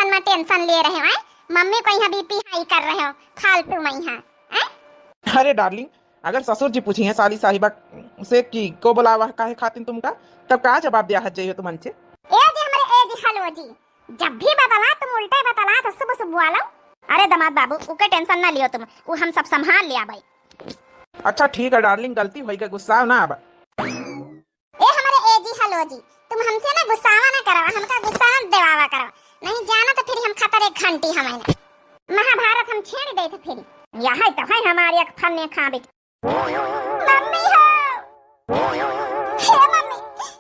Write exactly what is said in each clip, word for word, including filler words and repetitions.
मा tension ले रहे हो, हैं? मम्मी को यहाँ BP high कर रहे हो, फालतू मा यहाँ, हैं? अरे darling, अगर ससुर जी पूछिहैं साली साहिबा से कि को बुलावा है, काहे खातिन तुमका, तब का जवाब दिया है जइहो तुम हमसे? ए जी, हमरे ए जी, hello जी, जब भी बतला तुम उल्टे बतला तो शुभ शुभ बोलो। अरे दामाद बाबू, उके tension ना लियो तुम, उ हम सब संभाल लिया भाई। अच्छा ठीक है darling, गलती होई गई, गुस्सा ना आवा। ए हमरे ए जी, hello जी, तुम हमसे ना गुस्सावा ना करवा, हमका गुस्सा ना देवावा करवा। नहीं जाना तो फिर हम खतर एक घंटी हमें ना। महाभारत हम छेड़ दे थे फिर। यह तो है हमारे एक फन्ने खा बेटी। मम्मी हो, हे मम्मी,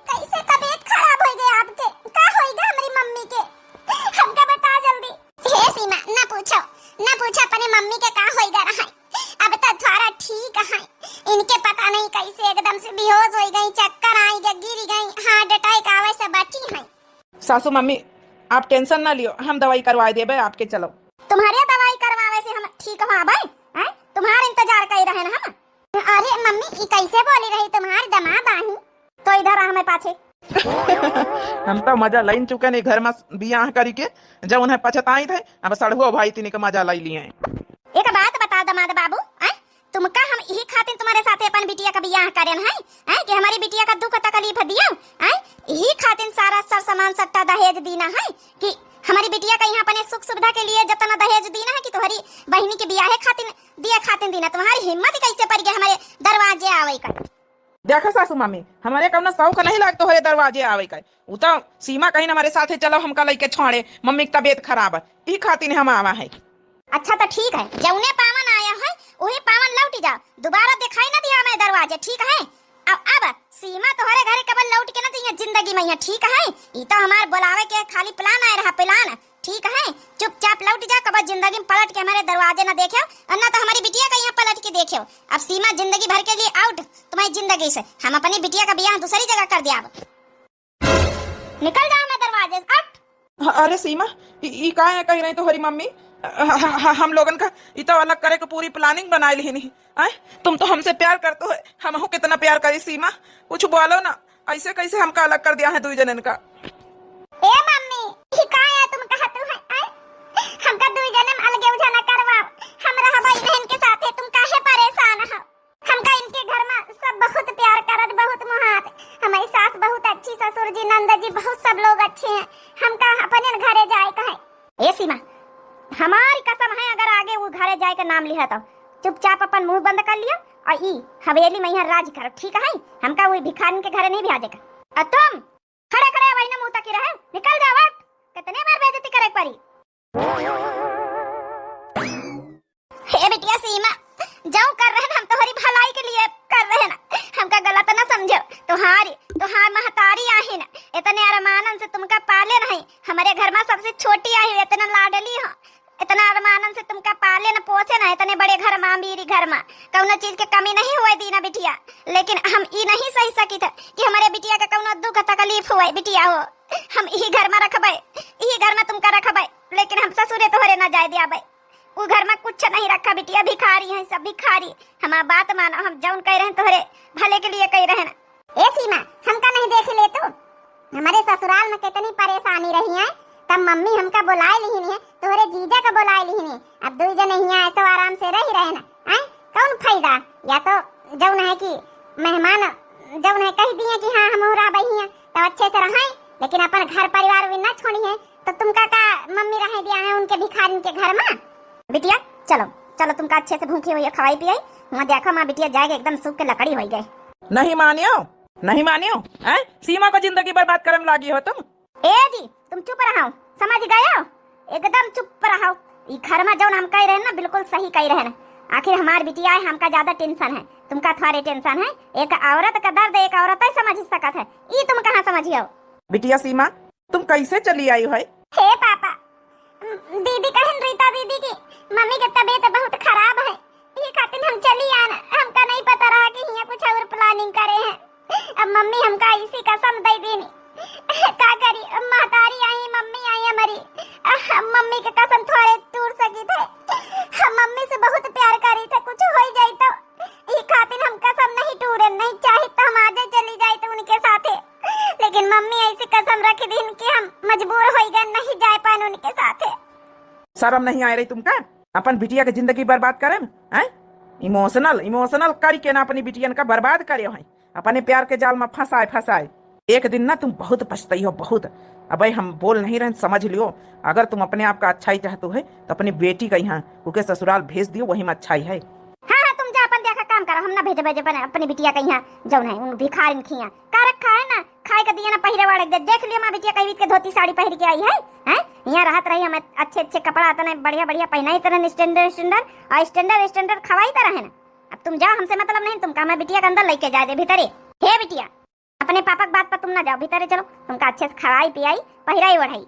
कैसे तबीयत खराब हो गई आपके? का होइगा हमारी मम्मी के? हमका बता जल्दी। हे सीमा, ना पूछो, ना पूछो अपने मम्मी के का होइगा रहा है। अब तो थोड़ा ठीक है, इनके पता नहीं कैसे एकदम से बेहोश हो गई, चक्कर आई गए, गिर गई, heart attack आवे से बची हैं। सासू मम्मी, आप tension ना लियो, हम दवाई करवा देबे आपके, चलो। तुम्हारे दवाई करवावे से हम ठीक हो आबे, हैं? तुम्हार इंतजार कर रहे ना हम। अरे मम्मी, ई कैसे बोली रही तुम्हार दमाद आही? तो इधर आ हमें पाछे। हम तो मजा लइन चुके नहीं घर में बियाह करी के, जब उन्हें पछताई थे, अब सड़हुआ भाई तिनी के मजा लई लिए। एक बात बता दमाद बाबू, हैं? तुमका हम यही खातिर तुम्हारे साथे अपन बिटिया का बियाह करेन है, हैं? कि हमारी बिटिया का दुख तकलीफ दियो, हैं? यही खातिर सारा सर सामान सट्टा दहेज दीना है कि हमारी बिटिया का यहाँ अपने सुख सुविधा के लिए जितना दहेज दीना है कि तुम्हारी बहिनी के बियाहे खातिर दिए खातिर दीना। तुम्हारी हिम्मत कैसे पड़ गई हमारे दरवाजे आवे का? देखो सासू मामी, हमरे कौनो शौक नहीं लाग तोहरे दरवाजे आवे का। उ तो सीमा कहिन हमरे साथे चलो, हमका लइके छोड़े, मम्मी की तबीयत खराब है, ई खातिर हम आवा है। अच्छा तो ठीक है, जौने पावन आया है, वही पावन लौट जाओ, दोबारा दिखाई ना दिया हमें दरवाजे, ठीक है? अब, अब सीमा तोहरे घरे कबल लौट के ना जइहे जिंदगी में यहाँ, ठीक है? ई तो हमार बुलावे के खाली plan आए रहा, plan। ठीक है, चुपचाप लौट जा, कबो जिंदगी में पलट के हमारे दरवाजे न देखेव, और ना तो हमारी बिटिया का यहाँ पलट के देखेव। अब सीमा जिंदगी भर के लिए out तुम्हारी जिंदगी से। हम अपनी बिटिया का बियाह दूसरी जगह कर दिया। अब निकल जाओ मैं दरवाजे से, out। ह-, अरे सीमा, ई, ई का है कह रही तोहरी मम्मी? ह-, ह-, ह-, हम लोगन का ई तो अलग करे के पूरी planning बनाए लिहिन ही। आय, तुम तो हमसे प्यार करते हो, हमहू कितना प्यार करी सीमा, कुछ बोलो ना। ऐसे कैसे हमका अलग कर दिया है दुई जनन का? ए मम्मी, ई का है तुम कहत हो, आय? हमका दुई जने में अलगे उलझा न करवाओ, हम रहबा इन्हन के साथे, तुम काहे परेशान हो? हमका इनके घर में सब बहुत प्यार करत, बहुत मोहात, हमारी सास बहुत अच्छी, ससुर जी, नंद जी, बहुत सब लोग अच्छे हैं, हमका अपने घरे जाए का है। ए सीमा, हमारी कसम है, अगर आगे वो घरे जाए का नाम लिहा तो चुपचाप अपन मुंह बंद कर लियो और ई हवेली में यहाँ राज करो, ठीक है? हमका वही भिखारिन के घरे नहीं भेजे का। और तुम खड़े खड़े वही ना मुंह तकी रहे, निकल जाओ, कितने बार बेइज्जती करे पड़ी। हे बिटिया सीमा, जौन कर रहे ना हम तोहरी भलाई के लिए कर रहे ना, हमका गलत ना समझो। तोहारी, तोहार महतारी आही ना, इतने अरमानन से तुमका पाले नहीं, हमारे घर में सबसे छोटी आही, इतना लाडली हो, इतना अरमानन से तुमका पाले न पोसे ना, इतने बड़े घर में, अमीरी घर में, कौनो चीज के कमी नहीं हुए दीना बिटिया। लेकिन हम ई नहीं सही सकित है कि हमारे बिटिया का कौनो दुख तकलीफ हुए बिटिया हो। हम यही घर में रखबे, यही घर में तुमका रखबे, लेकिन हम ससुरे तोहरे ना जाए दियाबे। उ घर में कुछ नहीं रखा बिटिया, भिखारी हैं सब भिखारी। हमार बात मानो, हम जौन कह रहे हैं तोहरे भले के लिए कह रहे हैं। ए सीमा, हमका नहीं देख ले तू? हमारे ससुराल में कितनी परेशानी रही है, तब मम्मी हमका बुलाए लिहिन है, तोहरे जीजा का बुलाए लिहिन है। अब दुई जने हियाँ ऐसो आराम से रही रहे ना, आय? कौन फायदा? या तो जौन है कि मेहमान जौन है कह दिए कि हाँ हम रहबे हियाँ, तब अच्छे से रहें, लेकिन अपन घर परिवार भी ना छोड़ी है, तो तुमका का मम्मी रहे दिया है उनके भिखारिन के घर में? बिटिया, चलो, चलो, तुमका अच्छे से भूखी हुई है, खवाई पियाई। वहाँ देखो, माँ बिटिया जाएगा एकदम सूख के लकड़ी होई गए। नहीं मानियो, नहीं मानियो, हैं? सीमा को जिंदगी बर्बाद करन लागी हो तुम। ए जी, तुम चुप रहो, समझ गयो? एकदम चुप रहो। ई घर में जौन हम कह रहे ना, बिल्कुल सही कह रहे ना। आखिर हमार बिटिया है, हमका ज्यादा tension है, तुमका थोड़े tension है। एक औरत का दर्द एक औरत ही समझ सकत है, ई तुम कहाँ समझियो? बिटिया सीमा, तुम कैसे चली आई हो? हे पापा, दीदी कहन रीता दीदी की मम्मी के तबीयत बहुत खराब है, ये खातिर हम चली आन। हमका नहीं पता रहा कि हियाँ कुछ और planning करे हैं। अब मम्मी हमका ऐसी कसम दे दीनी, का करी? अब महतारी आई, मम्मी आई हमारी, हम मम्मी के कसम थोड़े तोड़ सकी थे। हम मम्मी से बहुत प्यार करी थे, कुछ हो जाए तो। ई खातिर हम कसम नहीं टूरे, नहीं चाहे तो हम आजे चली जाए तो उनके साथे, लेकिन मम्मी ऐसी कसम रख दीन कि हम मजबूर हो गए, नहीं जाए पान उनके साथे। शर्म नहीं आए रही तुमका? अपन बिटिया के जिंदगी बर्बाद करे, हैं? Emotional, emotional करी के ना अपनी बिटियन का बर्बाद करे हैं, अपने प्यार के जाल में फंसाए, फंसाए। एक दिन ना तुम बहुत पछताई हो, बहुत। अबे हम बोल नहीं रहे, समझ लियो। अगर तुम अपने आप का अच्छाई चाहते हो, तो अपनी बेटी का यहाँ उके ससुराल भेज दियो, वही में अच्छाई है। हाँ, हाँ, तुम जा अपन देखा काम करो, हम ना भेजे, भेजे अपने, अपनी बिटिया का यहाँ जौन है, उन भिखारिन खिया का रखा है ना, खाए का दिया ना पहिरे वाले दे। देख लियो, माँ बिटिया कई के धोती साड़ी पहिर के आई है, हैं? यहाँ रहत रही, हम अच्छे अच्छे कपड़ा इतने बढ़िया बढ़िया पहनाई तरह, standard standard, और standard standard खवाई तरह है ना। अब तुम जाओ, हमसे मतलब नहीं, तुमका हमारे बिटिया के अंदर लेके जाए दे भीतरे। हे बिटिया, अपने पापा के बात पर तुम ना जाओ, भीतरे चलो, तुमका अच्छे से खवाई पियाई, पहिराई ओढ़ाई।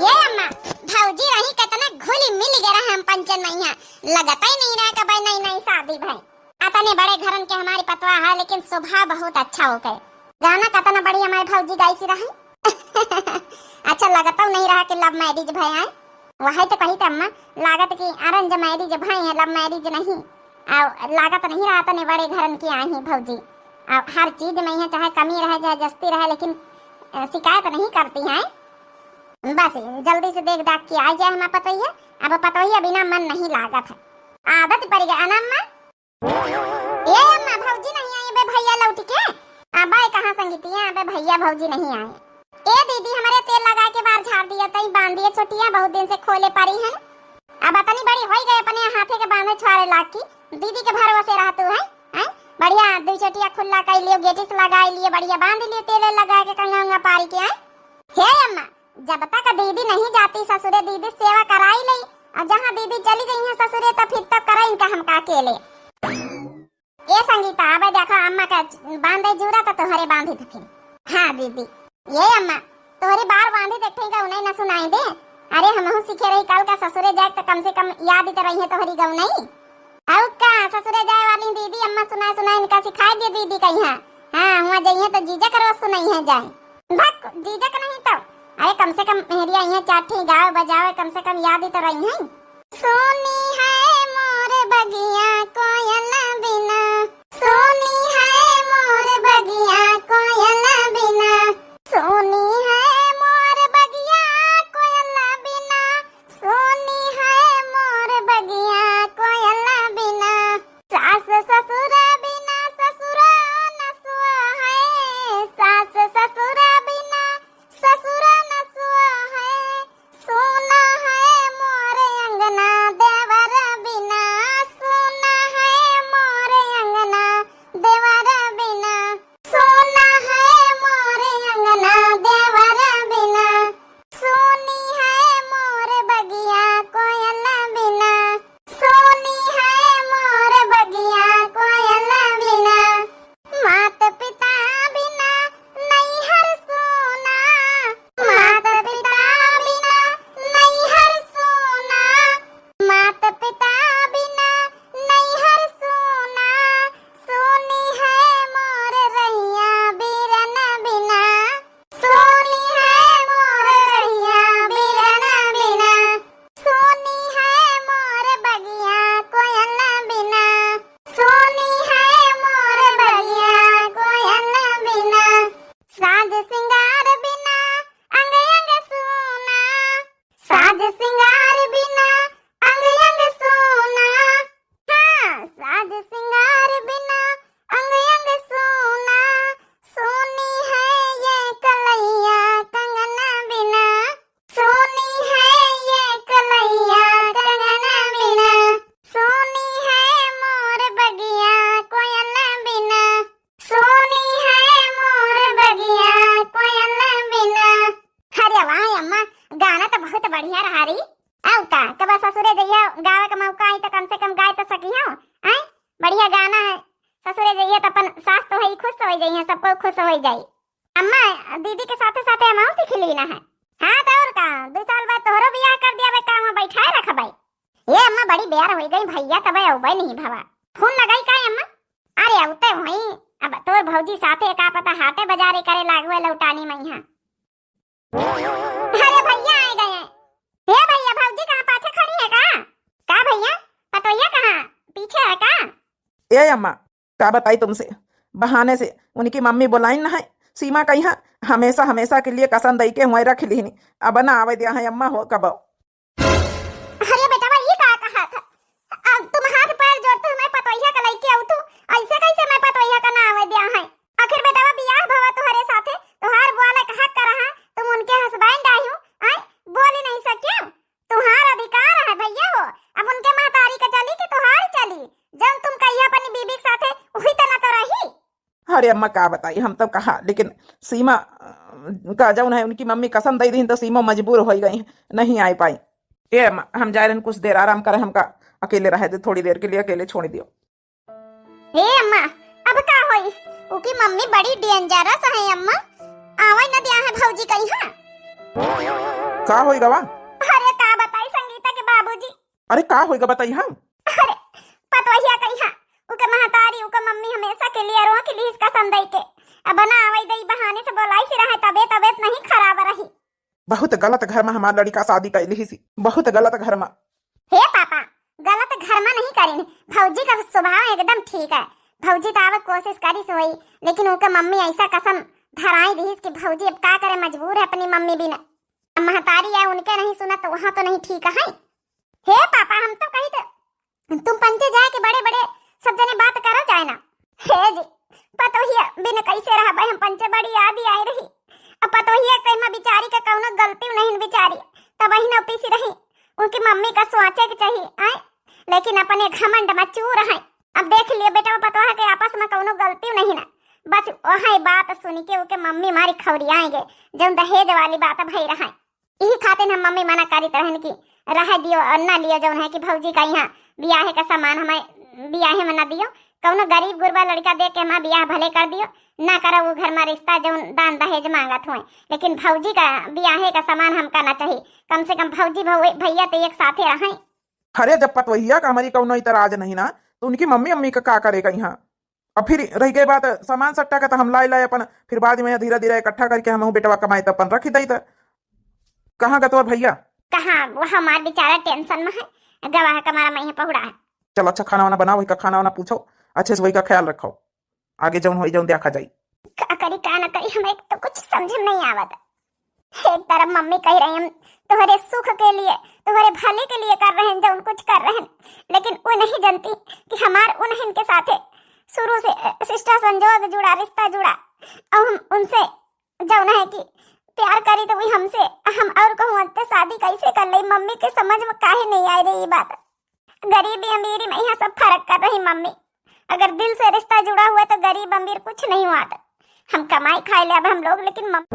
ये अम्मा, भौजी रही कितना घुली मिल गए रहे हम पंचन में यहाँ, लगता ही नहीं रहा कि भाई नई नई शादी भई। अतने बड़े घरन के हमारी पतवा है, लेकिन स्वभाव बहुत अच्छा हो गए। गाना कितना बढ़िया हमारे भौजी गाई सी रही। अच्छा लगता नहीं रहा कि love marriage भई आए। वही तो कही थे अम्मा, लागत कि arrange marriage भई है, love marriage नहीं। और लागत नहीं रहा तने बड़े घरन की आई भौजी। और हर चीज में यहाँ चाहे कमी रहे, चाहे जस्ती रहे, लेकिन, अ, शिकायत नहीं करती हैं। बस जल्दी से देख दाख के आ जाए हमार पतोहिया। अब पतोहिया बिना मन नहीं लागत है, आदत पड़ गया ना अम्मा। ए अम्मा, भौजी नहीं आई बे, भैया लौट के। अबे कहाँ संगीतिया, अबे भैया भौजी नहीं आए। ए दीदी, हमारे तेल लगा के बार झाड़ दिया, तई बांध दिए छोटिया, बहुत दिन से खोले पड़ी है। अब अतनी बड़ी होई गई, अपने हाथे के बांधे छुआरे लाग की दीदी के भरोसे रहतू है, हैं? बढ़िया दुई चोटिया खुल्ला कई लियो, गेटिस लगाई लियो, बढ़िया बांध लियो, तेल लगा के कंगा उंगा पारी के, हैं? हे अम्मा, जब तक दीदी नहीं जाती ससुरे, दीदी सेवा कराई लई, और जहाँ दीदी चली गई है ससुरे, तो फिर तो कराई इनका हमका अकेले। ए संगीता, अबे देखो अम्मा का बांधे जूरा तो तोहरे बांधी तो फिर। हाँ दीदी। ए अम्मा, तोहरे बार बांधी तो एक ठे गउनई न सुनाई दे। अरे हमहू सीखे रही, कल का ससुरे जाए तो कम से कम याद ही तो रही है तोहरी गउनई। अउ का ससुरे जाए वाली दीदी अम्मा सुनाए सुनाए इनका सिखाए दे दीदी कही है। हाँ, हुआ जाइए तो जीजा करवा सुनाई है जाए। भक, जीजा का नहीं तो। अरे कम से कम मेहरिया यहाँ चार ठे गावे बजावे, कम से कम याद ही तो रही है। सोनी है मोर बगिया कोयल बिना, सोनी है मोर बगिया कोयल बिना, सोनी है मोर बगिया कोयल बिना, सोनी है मोर बगिया कोयल बिना। सास ससुर बिना ससुर न सुआ है, सास ससुर बिना ससुर न सुआ है, सोना है मोर अंगना देवर बिना, सोना है मोर अंगना देवर बिना, सोना है मोर अंगना देवर बिना, सोनी है मोर बगिया कोयल बिना, सोनी है मोर बगिया कोयल बिना। मात पिता बिना नैहर सोना, मात पिता बिना नैहर सोना, मात पिता बिना नैहर सोना, सोनी है मोर रहिया बीरन बिना, सोनी है मोर रहिया बीरन बिना, सोनी है मोर बगिया कोयल बिना, सोनी है मोर बगिया कोयल बिना। साज सिंगार बिना अंग अंग सूना, साज सिंगार बिना अंग अंग सूना। हाँ, साज सिंगार बिना अंग अंग सूना। सोनी है ये कलैया कंगन बिना, सोनी है ये कलैया कंगन बिना, सोनी है मोर बगिया कोयल बिना, सोनी है मोर बगिया कोयल बिना। अरे वाह अम्मा, गाना तो बहुत बढ़िया रहा री। अउ का, कब ससुरे जइया गावे का मौका आई तो कम से कम गाए तो सकी हो। आए, बढ़िया गाना है। ससुरे जइया तो अपन सास तो है ही खुश हो जाइए, सबको खुश हो जाई। अम्मा, दीदी के साथे साथे हमहू सीख लीना है। हाँ तो और का, दो साल बाद तोहरो बियाह कर दिया बे, काम बैठाए रखबे। ये अम्मा बड़ी बेर हो गई भैया, तबे अउबे नहीं भवा। फोन लगाई का अम्मा? अरे अउते वही, अब तोर भौजी साथे का पता हाटे बाजारे करे लागुए लौटानी में यहाँ। अरे भैया आ गए। हे भैया, भौजी कहाँ पाछे खड़ी है का? का भैया, पतोहिया कहाँ, पीछे है का? ए अम्मा, का बताई तुमसे, बहाने से उनकी मम्मी बुलाइन न है, सीमा कइहाँ हमेशा, हमेशा के लिए कसम दई के हुआई रख लिहिन। अब ना आवे दिया है अम्मा हो कबो। अरे बेटवा, ई का कहा था? अब तुम हाथ पैर जोड़ते हमारे पतोहिया का लइके आऊ तू, ऐसे कैसे मैं पतोहिया का ना आवे दिया है? आखिर बेटवा बियाह भवा तोहरे साथे, तोहार बोले का हक रहा, तुम उनके husband आई हो, आए बोली नहीं सके, तुम्हार अधिकार है भैया हो। अब उनके महतारी का चली कि तोहार चली? जब तुम कहिया अपनी बीबी के साथे वही तना तो रही। अरे अम्मा का बताई, हम तो कहा, लेकिन सीमा, अ, का जौन है उनकी मम्मी कसम दे दी तो सीमा मजबूर हो गई, नहीं आ पाई। ए अम्मा, हम जाए रहन कुछ देर आराम करे, हमका अकेले रहे दे, थोड़ी देर के लिए अकेले छोड़ दियो। हे अम्मा, अब का होई? उकी मम्मी बड़ी dangerous है अम्मा, आवे न दिया है भौजी कहीं। हाँ, का होई गवा? अरे का बताई संगीता के बाबूजी। अरे का होई गा बताई हम? अरे पतोहिया कहीं, हाँ, उके महतारी, उके मम्मी हमेशा के लिए रोक ली इसका संदई के। अब ना आवे दई बहाने से बोलाई सी रहे, तबीयत, तबीयत नहीं खराब रही। बहुत गलत घर में हमार लड़िका शादी कैली ही सी, बहुत गलत घर में। हे पापा, गलत घर में नहीं करीन, भौजी का स्वभाव एकदम ठीक है। भौजी तो आवे कोशिश करी से होई, लेकिन उनके मम्मी ऐसा कसम धराई दी कि भौजी अब का करे, मजबूर है अपनी मम्मी बिना। अब महतारी है, उनके नहीं सुना तो वहाँ तो नहीं ठीक है। हे पापा, हम तो कही थे तुम पंचे जाए के बड़े बड़े सब जने बात करो जाए ना। हे जी, पतोहिया बिन कैसे रहबे हम पंचे, बड़ी याद ही आई रही। अब पतोहिया के एमा बिचारी का कौनो गलती नहीं बिचारी, तब वही न पीसी रही। उनकी मम्मी का सोचे के चाहिए, आए, लेकिन अपने घमंड में चूर है। अब देख लिए बेटा पतोह के आपस में कौनो गलती नहीं ना, बस वही बात सुन के उनके मम्मी मारी खौरियाएंगे, जौन दहेज वाली बात भई रहा। इही खातिर हम मम्मी मना करित रहन कि रह दियो और ना लियो, जौन है कि भौजी का यहाँ बियाहे का सामान हमें बियाहे में ना दियो, कौनो गरीब गुरबा लड़का देख के हमार बियाह भले कर दियो, ना करो वो घर में रिश्ता जौन दान दहेज मांगत हुए, लेकिन भौजी का बियाहे का सामान हमका ना चाहिए। कम से कम भौजी भौ-, भैया तो एक साथे रहें। अरे जब पतवहिया का हमारी कौनो इतराज नहीं ना, तो उनकी मम्मी अम्मी का का करेगा यहाँ? अब फिर रह गई बात सामान सट्टा का, तो हम लाए लाए अपन, फिर बाद में धीरे धीरे इकट्ठा करके हम बेटवा कमाए तो अपन रख दई। तो कहाँ का तोर भैया? कहाँ, वो हमार बेचारा tension में है, गवाह का मारा मैं यहाँ पहुड़ा है। चल अच्छा खाना वाना बनाओ, वही का खाना वाना पूछो, अच्छे से वही का ख्याल रखो, आगे जौन होई जौन देखा जाई। का करी का ना करी, हमें तो कुछ समझ में नहीं आवत। एक तरफ मम्मी कह रही हम तुम्हारे सुख के लिए, तुम्हारे भले के लिए कर रहे हैं, जौन कुछ कर रहे हैं, लेकिन वो नहीं जानती कि हमार उन्हीं के साथे शुरू से, अ, रिश्ता संजोग जुड़ा, रिश्ता जुड़ा, और हम उनसे जौन है कि प्यार करी तो वही हमसे, हम और कहूँ अंत शादी कैसे कर ले, मम्मी के समझ में काहे नहीं आई रही ये बात। गरीबी अमीरी में यहाँ सब फर्क कर रही मम्मी। अगर दिल से रिश्ता जुड़ा हुआ तो गरीब अमीर कुछ नहीं हुआ था। हम कमाई खाए ले अब हम लोग, लेकिन मम-,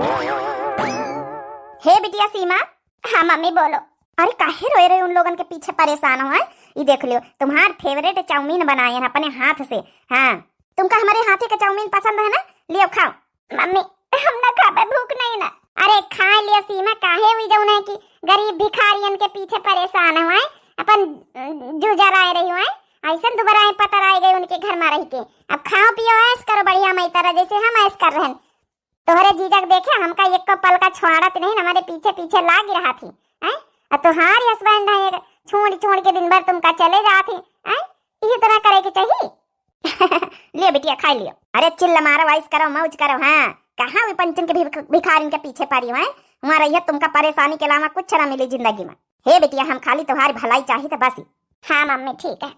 हे बिटिया सीमा। हाँ मम्मी बोलो। अरे काहे रोए रहे उन लोगन के पीछे परेशान हो, हैं? ये देख लियो तुम्हार favourite चाउमीन बनाए हैं अपने हाथ से। हाँ तुमका हमारे हाथे का चाउमीन पसंद है ना, लियो खाओ। मम्मी हम ना खाबे, भूख नहीं ना। अरे खा लिया सीमा, काहे हुई जौन है कि गरीब भिखारियन के पीछे परेशान हुआ है, अपन, अ, जूझा राय रही हुआ है, ऐसन दुबराए पतर आए गए उनके घर में रह के। अब खाओ पियो, ऐश करो बढ़िया मई तरह जैसे हम ऐश कर रहे हैं। तोहरे जीजा के देखे हमका एक पल का छोड़त नहीं, हमारे पीछे पीछे लाग रहा थी, हैं? और तुम्हारे husband है छोड़ छोड़ के दिन भर तुमका चले जाते हैं, हैं? यही तरह करे के चाहिए। लियो बिटिया खाई लियो। अरे चिल्ला मारो, ऐश करो, मौज करो। हाँ कहाँ भी पंचन के भिख-, भिखारिन के पीछे पड़ी हुए, वहाँ रहिए तुमका परेशानी के अलावा कुछ ना मिली जिंदगी में। हे बिटिया हम खाली तुम्हारी भलाई चाहिए तो बस। हाँ मम्मी ठीक है।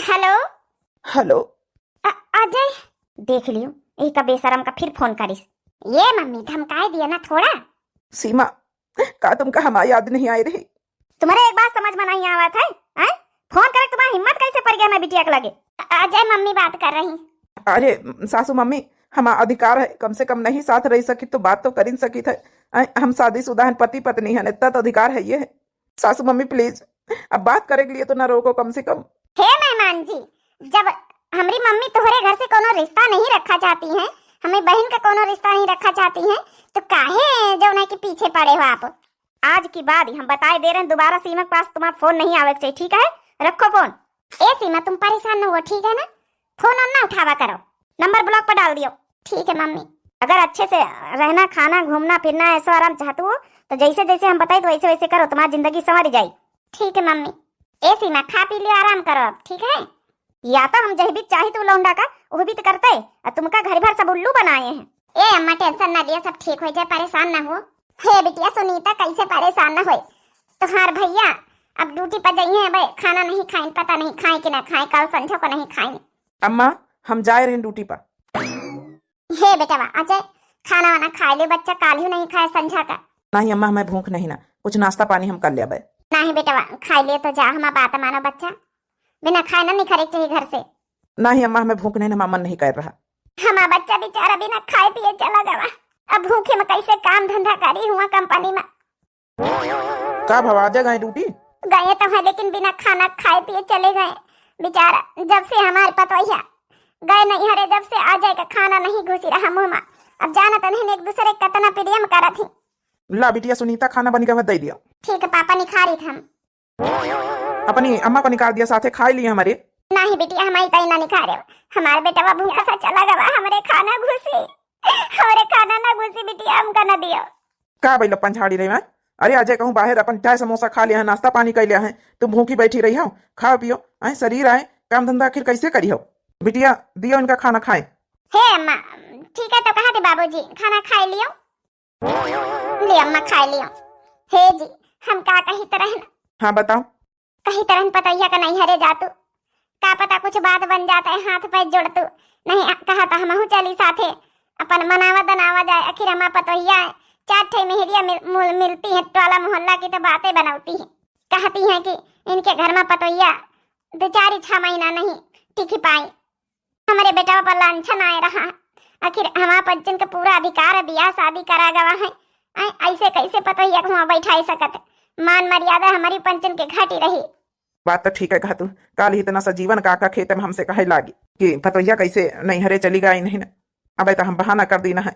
हेलो। हेलो। अ-, अजय। देख लियो एक बेशरम का फिर फोन करिस। ये मम्मी धमकाए दिया ना थोड़ा। सीमा का तुमका हमारी याद नहीं आई रही? तुम्हारे एक बात समझ में नहीं आवत है, हैं? फोन करे तुम्हारी हिम्मत कैसे पड़ गया मैं बिटिया के लगे? अ-, अजय मम्मी बात कर रही। अरे सासू मम्मी, हमारा अधिकार है, कम से कम नहीं साथ रह सकी तो बात तो कर ही सकी थे। हैं? हम शादीशुदा हैं, पति पत्नी हैं, इतना तो अधिकार है ये है। सासू मम्मी please, अब बात करे के लिए तो ना रोको कम से कम। हे मेहमान जी, जब हमरी मम्मी तोहरे घर से कोनो रिश्ता नहीं रखा चाहती हैं, हमें बहन का कोनो रिश्ता नहीं रखा चाहती हैं, तो काहे जौन है कि पीछे पड़े हो आप? आज के बाद ही हम बताए दे रहे हैं, दोबारा सीमा के पास तुम्हारा फोन नहीं आवे के चाहिए, ठीक है? रखो फोन। ए सीमा, तुम परेशान न हो, ठीक है ना? फोन ऑन ना उठावा करो, नंबर ब्लॉक पर डाल दियो। ठीक है मम्मी। अगर अच्छे से रहना, खाना, घूमना फिरना, ऐशो आराम चाहत हो तो जैसे जैसे हम बताई तो वैसे वैसे करो, तुम्हारी जिंदगी संवर जाई। ठीक है मम्मी। ए सीमा, खा पी लियो, आराम करो अब, ठीक है? या तो हम जह भी चाही तू लौंडा का, वो भी तो करते, और तुमका घर भर सब उल्लू बनाए हैं। ए अम्मा, tension ना लिया, सब ठीक होइ जाए, परेशान ना हो। हे बिटिया सुनीता, कैसे परेशान ना होए? तोहार भैया अब duty पर जाइए, अब खाना नहीं खाइन, पता नहीं खाए कि ना खाए, कल संझा को नहीं खाए। अम्मा, हम जाए रहे duty पर। हे बेटवा अजय, खाना वाना खाए ले बच्चा, काल ही नहीं खाए संझा का। नहीं अम्मा, हमें भूख नहीं ना, कुछ नाश्ता पानी हम कर लेबे। नहीं बेटवा, खाए ले तो जा, हमार बात मानो बच्चा, बिना खाए ना निखरे के चाहिए घर से। नहीं अम्मा, हमें भूख नहीं ना, हमार मन नहीं कर रहा। हमार बच्चा बेचारा बिना खाए पिए चला गवा, अब भूखे में कैसे काम धंधा करी हुआ company में। का भवा, अजय गए duty? गए तो है, लेकिन बिना खाना खाए पिए चले गए बेचारा। जब से हमार पतोहिया गए नैहरे, जब से अजय का खाना नहीं घुसी रहा मुँह में। अब जानत नहीं एक दूसरे के कतना प्रेम करत ही। ला बिटिया सुनीता, खाना बनी गवा, दे दियो। ठीक है पापा, निखारी थे हम। अपनी अम्मा को निकाल दिया, साथे खाए लिए हमारे। नहीं बिटिया, हमारी तई ना निखारे, हमार बेटवा भूखा सा चला गवा, हमरे खाना घुसी, हमरे खाना ना घुसी बिटिया, हमका ना दियो। का भइल अपन झाड़ी रही हैं? अरे अजय कहूँ बाहर अपन चाय समोसा खा लिया है, नाश्ता पानी कर लिया है, तुम भूखी बैठी रही हो, खाओ पियो, आए शरीर आए, काम धंधा आखिर कैसे करी हो? बिटिया दियो इनका खाना खाए। हे अम्मा, ठीक है तो कहा थे बाबूजी, खाना खाए लियो। ले अम्मा खाए लियो। हे जी, हम का कही तरह न। हाँ बताओ। कही तरह न पतोहिया का नैहरे जातू, का पता कुछ बात बन जात है, हाथ पैर जोड़तू। नहीं कहा तो हमहू चली साथे, अपन मनावा दनावा जाए। आखिर हमार पतोहिया है, चार ठे मेहरिया मिल, मुल, मिलती है टोला मोहल्ला की तो बातें बनौती है, कहती है कि इनके घर में पतोहिया दो चार छह महीना नहीं टिकी पाई। हमरे बेटवा पर लांछन आए रहा है। आखिर हमार पंचन के पूरा अधिकार है, बियाह शादी करा गवा है। ऐ-, ऐसे कैसे पतोहिया के हुआं बैठाई सकत? मान मर्यादा हमारी पंचन के घटी रही। बात तो ठीक है कहा तू। काल ही इतना सजीवन काका खेत में हमसे कहे लागी कि पतोहिया कैसे नैहरे चली गई नहीं ना। अब तो हम बहाना कर दीना है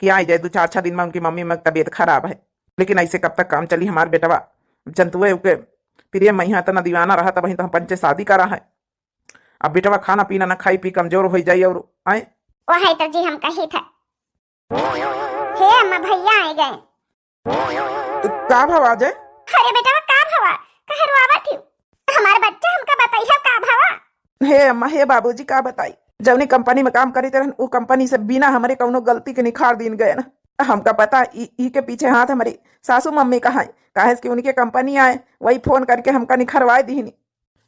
कि आई जाए दो चार छह दिन में, उनकी मम्मी में तबीयत खराब है। लेकिन ऐसे कब तक काम चली हमार बेटवा? जंतुए उके प्रिय मैया इतना दीवाना रहा, तब तो हम पंचे शादी करा है। अब बेटवा खाना पीना ना खाई पी, कमजोर हो जाई और आए। वही तो जी हम कही थे। हे अम्मा, भैया आए गए। तो का भवा अजय? अरे बेटवा का भवा, कहे रोआवत ही? हमार बच्चा हमका बताई है का भवा? हे अम्मा, हे बाबूजी का बताई, जौनी कंपनी में काम करी रहन, उ कंपनी से बिना हमरे कौनो गलती के निखार दीन गए ना। हमका पता ई, ई के पीछे हाथ हमारी सासू मम्मी का है, काहे कि उनके कंपनी आए, वही फोन करके हमका निखरवाए दीनी।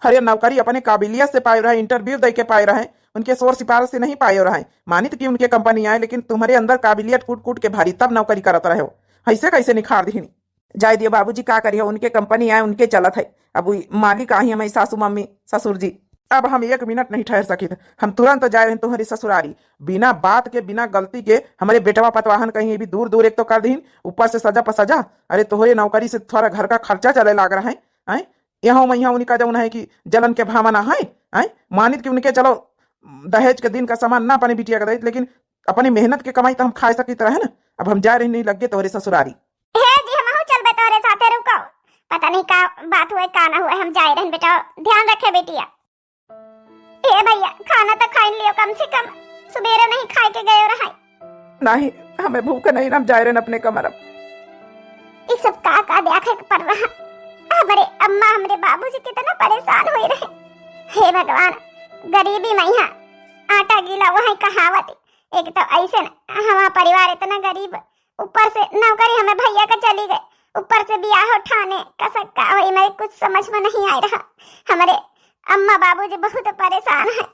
अरे नौकरी अपने काबिलियत से पाए रहे, interview दे के पाए रहे, उनके शोर सिफारिश से नहीं पाए रहे। मानित कि उनके कंपनी आए, लेकिन तुम्हरे अंदर काबिलियत कूट कूट के भरी, तब नौकरी करत रहे हो। ऐसे कैसे निखार दिहनी? जाए दियो बाबूजी, का करियो, उनके कंपनी आए, उनके चलत है। अब उ मालिक आही हमारी सासू मम्मी, ससुर जी। अब हम एक मिनट नहीं ठहर सकित, हम तुरंत जाए रहे तुम्हरी ससुरारी। बिना बात के, बिना गलती के हमारे बेटवा पतवाहन कहीं भी दूर दूर एक तो कर दीन, ऊपर से सजा पर सजा। अरे तोहरे नौकरी से थोड़ा घर का खर्चा चले लाग रहा है, हैं? यहाँ मैं यहाँ उनका जौन है कि जलन के भावना है, हैं? मानित कि उनके चलो दहेज के दिन का सामान ना अपने बिटिया के देत, लेकिन अपनी मेहनत के कमाई तो हम खा सकित रहे ना। अब हम जा रही नहीं लग गए तोहरे ससुरारी। हे जी, हमहू चलबे तोहरे साथे, रुको। पता नहीं का बात हुए, का ना हुए, हम जाए रहन बेटा, ध्यान रखे बिटिया। ए भैया, खाना तो खाइन लियो कम से कम, सुबेरे नहीं खाए के गयो रहा। नहीं, हमें भूख नहीं, हम जाए रहन अपने कमरा। ई सब का का देखे के पड़ रहा। हमरे अम्मा, हमरे बाबूजी कितना परेशान होए रहे। हे भगवान, गरीबी में यहाँ आटा गीला वही कहावत। एक तो ऐसे न, हमारा परिवार इतना गरीब, ऊपर से नौकरी हमें भैया का चली गई, ऊपर से बियाह उठाने का सक्का होई, मेरे कुछ समझ में नहीं आ रहा। हमारे अम्मा बाबूजी बहुत परेशान है।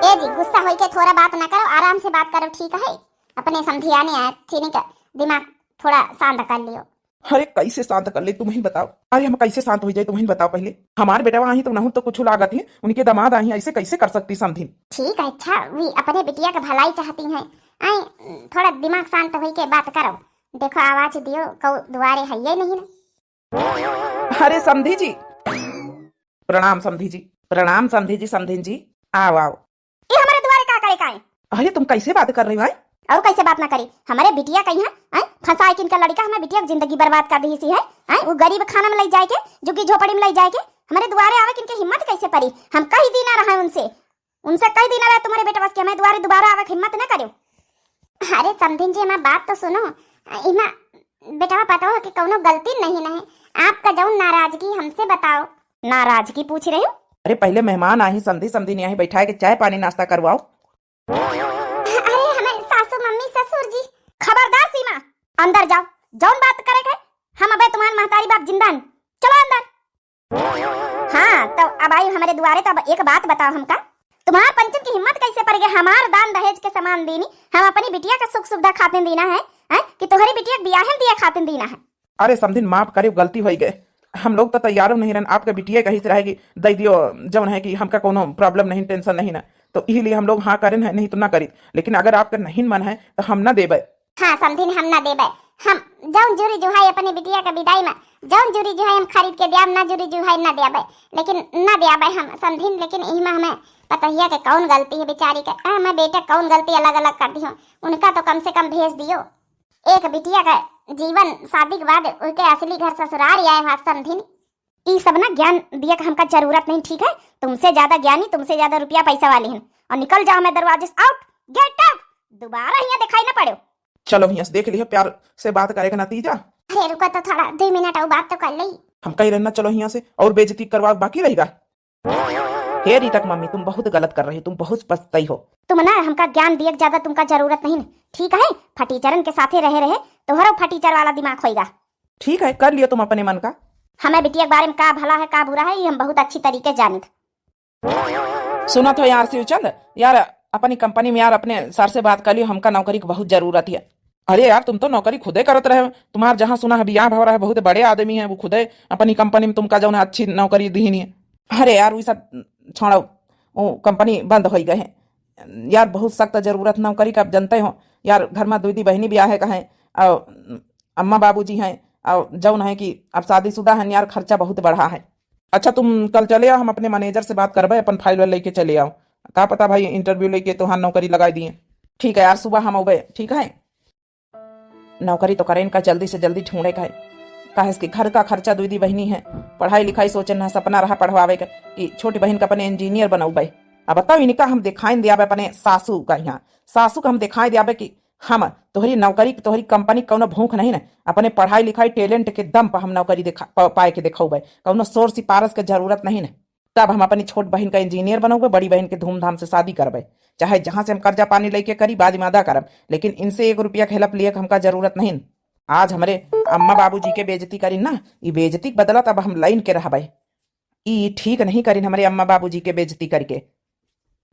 ए जी, गुस्सा होई के थोड़ा बात ना करो, आराम से बात करो, ठीक है? अपने समधियाने आए, ठीक है, दिमाग थोड़ा शांत कर लियो। अरे कैसे शांत कर ले, तुम ही बताओ। अरे हम कैसे शांत हो जाए, तुम ही बताओ पहले। हमार बेटवा आही तो नहु तो कुछ लागत है, उनके दामाद आही, ऐसे कैसे कर सकती समधिन? ठीक है, अच्छा, वी अपने बिटिया के भलाई चाहती हैं। आई, थोड़ा दिमाग शांत होई के बात करो। देखो, आवाज दियो, कौ दुआरे है ये नहीं ना। अरे समधी जी, प्रणाम समधी जी, प्रणाम समधी जी, समधिन जी, आओ, आओ। ये हमारे दुआरे का करे का है? अरे तुम कैसे बात कर रही हो, हैं? और कैसे बात ना करी? हमारे बिटिया कहीं है, हैं? फंसाए किनका लड़का हमारे बिटिया की जिंदगी बर्बाद कर दी सी है, हैं? वो गरीब खाना में ले जाए के, झुग्गी झोपड़ी में ले जाए के, हमारे दुआरे आवे किनके हिम्मत कैसे पड़ी? हम कई दिन आ रहा है उनसे, उनसे कई दिन आ रहा है तुम्हारे बेटवा से कि हमारे दुआरे दोबारा आवे के हिम्मत ना करियो। अरे समधिन जी, हमार बात तो सुनो। इमा बेटवा पतोह के कौनो गलती नहीं न है। आपका जौन नाराजगी हमसे बताओ। नाराजगी पूछ रही हो? अरे पहले मेहमान आही, समधी समधी नहीं आही, बैठाए के चाय पानी नाश्ता करवाओ। अरे हमें खबरदार सीमा, अंदर जाओ, जौन बात करे के, हम अबे तुम्हार महतारी बाप जिंदा हन। चलो अंदर। हाँ, तो अब आई हमरे दुआरे, तो अब एक बात बताओ हमका, तुम्हार पंचन की हिम्मत कैसे पड़ गई? हमार दान दहेज के सामान दीनी, हम अपनी बिटिया का सुख सुविधा खातिन दीना है, हैं? कि तोहरी बिटिया के बियाहे में दिया खातिन दीना है? अरे समधिन, माफ करियो, गलती होई गए। हम लोग तो तैयारो नहीं रहन, आपके बिटिया कहीं से रहेगी, दे दियो, जौन है कि हमका कोनो problem नहीं, tension नहीं ना, तो इही लिए हम लोग हाँ करेन है, नहीं तो ना करी। लेकिन अगर आपका नहीं मन है तो हम ना देबे। हाँ समधिन, हम ना देबे। हम जौन जुरी जुहाई अपने बिटिया के विदाई में, जौन जुरी जुहाई हम खरीद के दियाब, ना जुरी जुहाई ना देबे, लेकिन ना देबे हम समधिन। लेकिन इहमा हमें पतोहिया के कौन गलती है बेचारी के, आ, मैं बेटा कौन गलती अलग अलग कर दी हूँ, उनका तो कम से कम भेज दियो। एक बिटिया का जीवन शादी के बाद उनके असली घर ससुराल आए हुआ समधिन। ई सब ना ज्ञान दिए के हमका जरूरत नहीं, ठीक है? तुमसे ज्यादा ज्ञानी, तुमसे ज्यादा रुपया पैसा वाली हैं। और निकल जाओ हमें दरवाजे से, out, get out, दोबारा यहाँ दिखाई ना पड़ो। चलो यहाँ से, देख लियो प्यार से बात करे का नतीजा। अरे रुको तो थोड़ा, दो मिनट और बात तो कर ली। हम कही रहना, चलो यहाँ से, और बेइज्जती करवा बाकी रहेगा। हे रीता के मम्मी, तुम बहुत गलत कर रही हो, तुम बहुत पछताई हो। तुम ना हमका ज्ञान दिए के ज्यादा तुमका जरूरत नहीं, ठीक है? फटीचरन के साथे रहे रहे तोहरो फटीचर वाला दिमाग होइगा। ठीक है, कर लियो तुम अपने मन का। हमें बिटिया के बारे में का भला है, का बुरा है, ये हम बहुत अच्छी तरीके जानित। सुनत हो यार शिवचंद, यार अपनी कंपनी में यार अपने सर से बात कर लियो, हमका नौकरी की बहुत जरूरत है। अरे यार, तुम तो नौकरी खुदे करत रहे हो, तुम्हार जहाँ सुना है बियाह भव रहा है, बहुत बड़े आदमी हैं, वो खुदे अपनी कंपनी में तुमका जौन है अच्छी नौकरी दीनी है। अरे यार, वो सब छोड़ो, वो कंपनी बंद हो गए हैं यार, बहुत सख्त जरूरत नौकरी का, अब जनते हो यार, घर में दुई दी बहनी बियाहे का है, और अम्मा बाबूजी हैं, और जौन है कि अब शादीशुदा हैं यार, खर्चा बहुत बढ़ा है। अच्छा, तुम कल चले आओ, हम अपने मैनेजर से बात करबे, अपन फाइल वाइल लेके चले आओ। का पता भाई, इंटरव्यू लेके तोहार नौकरी लगाई दिए। ठीक है यार, सुबह हम अबे, ठीक है? नौकरी तो करेन का, जल्दी से जल्दी ढूंढे का है, काहे से कि घर का खर्चा दुई दी बहनी है, पढ़ाई लिखाई सोचन है, सपना रहा पढ़वावे का कि छोटी बहन का अपने इंजीनियर बनौबे। अब बताओ, इनका हम दिखाई दियाबे अपने सासू का यहाँ, सासू का हम दिखाई दियाबे कि हम तोहरी नौकरी, तोहरी कंपनी कौनो भूख नहीं ना, अपने पढ़ाई लिखाई टैलेंट के दम पर हम नौकरी दिखा, प-, पाए के दिखौबे, कौनो शोर सिफारिश के जरूरत नहीं ना। तब हम अपनी छोट बहिन का इंजीनियर बनौबे, बड़ी बहिन के धूमधाम से शादी करबे, चाहे जहाँ से हम कर्जा पानी लेके करी, बाद में अदा करब, लेकिन इनसे एक रुपया के हेल्प लिए के हमका जरूरत नहीं। आज हमरे अम्मा बाबूजी के बेइज्जती करी ना, ई बेइज्जती के बदला तब हम लाइन के रहबे। ई ठीक नहीं करिन हमरे अम्मा बाबूजी के बेइज्जती करके।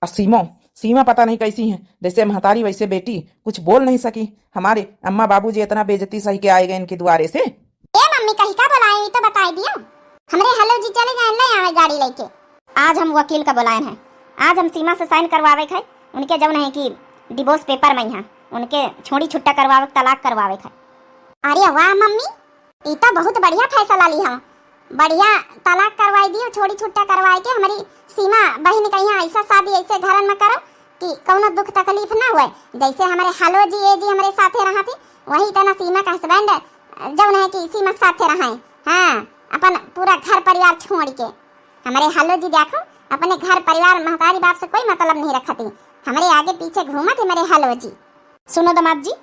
आ सीमो, सीमा पता नहीं कैसी है, जैसे महतारी वैसे बेटी, कुछ बोल नहीं सकी। हमारे अम्मा बाबूजी इतना बेइज्जती सही के आए गए इनके दुआरे से। ए मम्मी, कही का बोलाए, ई तो बताई दियो। हमरे हेलो जी चले गए, ले आवे गाड़ी लेके। आज हम वकील का बुलाए हैं, आज हम सीमा से साइन करवावे के है, उनके जौन है कि डिवोर्स पेपर में यहाँ उनके छोड़ी छुट्टा करवावे, तलाक करवावे के है। अरे वाह मम्मी, ई तो बहुत बढ़िया फैसला ली हम। बढ़िया तलाक करवाई दियो, छोड़ी छुट्टा करवाए के हमरी सीमा बहिन का यहाँ ऐसा शादी ऐसे घरन में करो कि कौनो दुख तकलीफ ना हुए। जैसे हमरे हेलो जी, ए जी हमरे साथे रहा थी, वही तना सीमा का हस्बैंड जौन है कि सीमा के साथे रहे। हाँ, अपन पूरा घर परिवार छोड़ के। हमरे हेलो जी देखो, अपने घर परिवार महतारी बाप से कोई मतलब नहीं रखती, हमरे आगे पीछे घूमत हमरे हेलो जी। सुनो दामाद जी।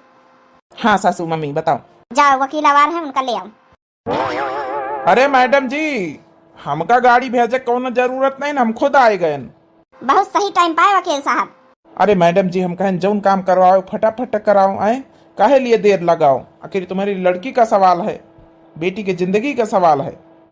हाँ सासू मम्मी, बताओ। जाओ, वकील आवार है, उनका ले आओ। अरे मैडम जी, हमका गाड़ी भेजे कौनो जरूरत नहीं, हम खुद आए गए। बहुत सही टाइम पाए वकील साहब। अरे मैडम जी, हम कहें जौन काम करवाओ फटाफट कराओ, आए काहे लिए देर लगाओ? आखिर तुम्हारी लड़की का सवाल है, बेटी की जिंदगी का सवाल है।